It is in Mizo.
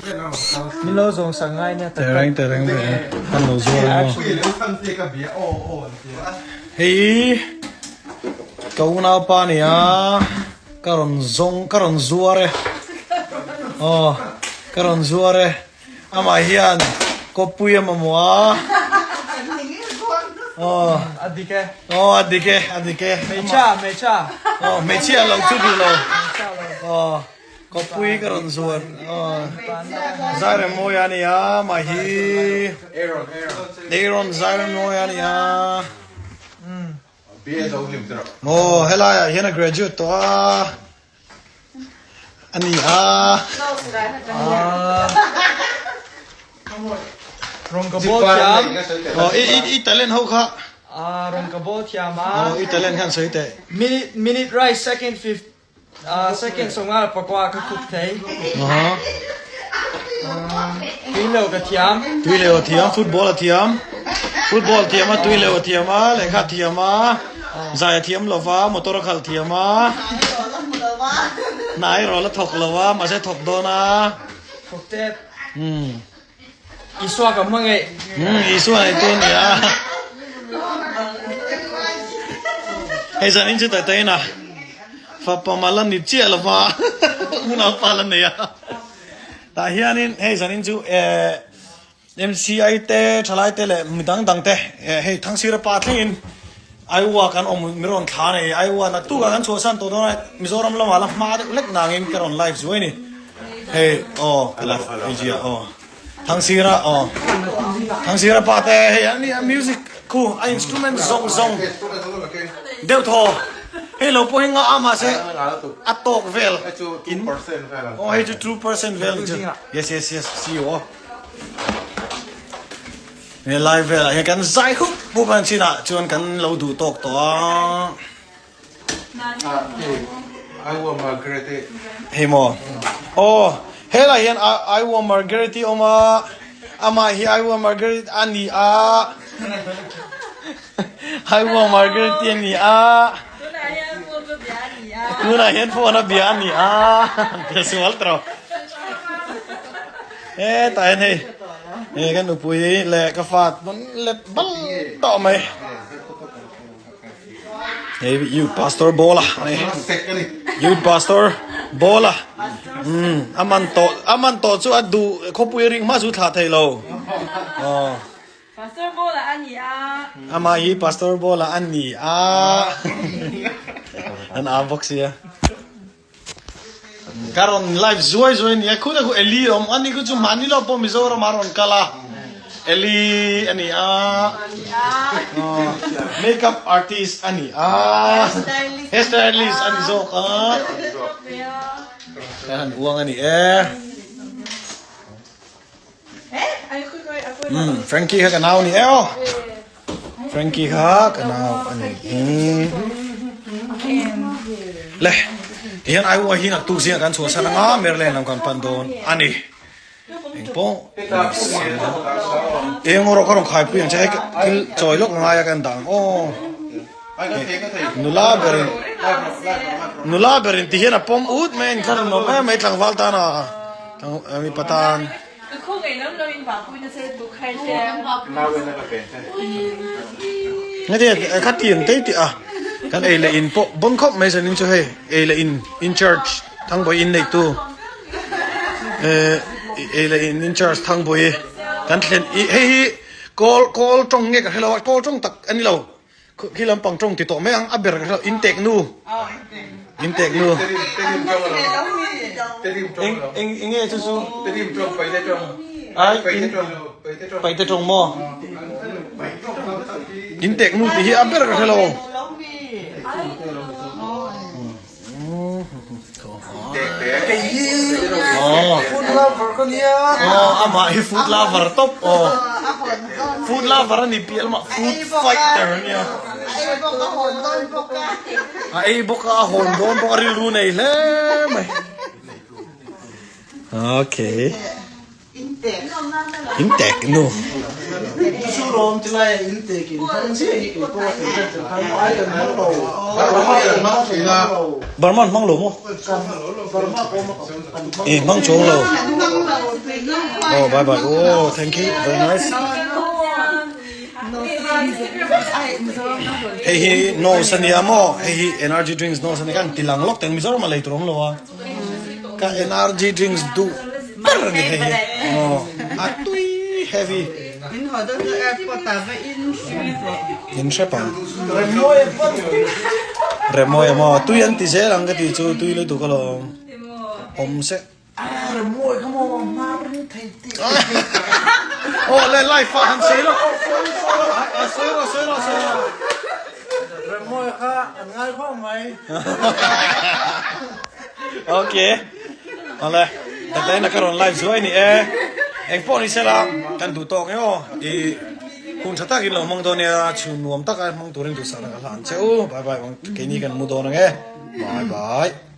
Min lo zawng sak ngai nia tak tak. Tereng tereng ve kan lo zuar emaw. Hei ka unaupa nia ka rawn zawng ka rawn zuar e aw ka rawn zuar e amah hian kawppui a mamawh a aw A dik e. aw a dik e a dik e Hmeichhia hmeichhia. aw hmeichhia lo chu duh lo aw. Kawppui ka rawn zuar Zairemawia a ni a mah hi Aaron Zairemawia a ni a Aw helai ah hian a graduate tawh a a ni a Aw i i talent ho kha Aw i talent khan sawi teh Minute minute right second fifth Second sawngah pakua ka khup thei. Tui leo ka thiam. Tui leo a thiam, football a thiam. Football thiam a, tui leo a thiam a, lehkha a thiam a, zai a thiam lo va, motor a khalh thiam a. Hna erawh la thawk lo va, mahse thawk dawn a. Thawk tep. Isua ka hmangaih. Isua nei tu a ni a. Hei zan in chu tai tai in a fapa mal a ni chiah lo va unaupa la nei a. Tah hianin hei zan in chu MCI te thalai te leh mi dang dang te hei Thangsira pa thlengin Aiwa kan awm mi rawn thla a nei. Aiwa naktuk ah kan chhuahsan tawh dawn a Mizoram lamah la hma deuh hlek nangin ka rawn live zuai a ni. Hei aw ka live IG ah aw Thangsira aw Thangsira pa te hei an nia music khu a instrument zawng zawng deuh thaw hei lo pawh hi nga a mahse a tawk vel in aw hei chu 2% vel chu yes yes yes see you aw he lai velah hian kan zai hup hup a chinah chuan kan lo duh tawk tawh a. Hei maw aw helai hian I wa Margaret i awm a amah hi I wa Margaret a ni a I wa Margaret i a ni a tunah hian phone a bia a ni a ka sual tawh hetah hian hei he ka nupui leh ka fa let bal tawh mai. Hei youth pastor Bawla a ni. Youth pastor Bawla. Um a man tawh a man tawh chu a duh khawpui a ring hma chu thlah thei lo. Aw. Pastor Bawla a ni a. Amah hi pastor Bawla a ni a. An am bawk sia. Ka rawn live zuai zuai a nia khuna khu Eli a awm ani khu chu mahni lo pawh Mizoram a rawn kal a Eli a ni a makeup artist a ni a hair stylist a ni zawk a ka han uang a ni e Frankie kha ka nau a ni e aw. Frankie kha ka nau a ni. Le, tihian Iowa hi naktuk zingah kan chhuahsan anga Maryland lam kan pan dawn a ni. Eng pawh eng erawh ka rawn khaipui ang che hei thil chawi lawk a ngai a kan dah ang aw. Nula berin nula berin tihian a pawm ut mai a inthlan a nuam em mai tlangval tan a mipa tan. Ka khawngaih lam lo in vahpui nasa lutuk khai che. Heti kha tiang tei tih a kan ei leh in pawh bon khawp mai zanin chu hei ei leh in in charge Thangbawi in neitu eh ei leh in in charge Thangbawi kan thlen i hei hi kawl kawl tawng nge ka hrelo a kawl tawng tak a ni lo. Khi lampang tawng ti tawh mai ang, a ber ka hre in tek nu. In tek nu. Eng eng eng nge chu chu? Ai in paite tawng maw? In tek nu tih hi a ber ka hre lo. Food lover ka nia. Aw amah hi food lover tawp aw. Food lover a ni piah lamah food fighter a nia. A ei bawk a a hawn dawn bawk a rilru nei hle mai. Okay. In tek nu. Burma an hmang lo maw? I hmang chuang lo. Oh bye bye. Oh thank you very nice. Hei hi nose ania maw? Hei hi energy drinks nose ania kan tilang lawk teng Mizoram a lei tur awm lo a. Ka energy drinks duh ber a ni hei hi. Aw a tui heavy. In hrep ang. Remawi a maw? Tui an ti zel ang ka tih chu tui lutuk alawm. Awm se. Aw le live ah han sawi rawh. Sawi rawh sawi rawh sawi rawh. Remawi kha an ngai khawp mai. Okay. Awle. Tataina ka rawn live zuai ni e. Eng pawh ni sela kan duh tawk e aw. I hun tha takin lo hmang dawn nia chhun nuam taka hmang turin duhsakna ka hlan che u. Bye bye. Keini kan mu dawn ang e. Bye bye.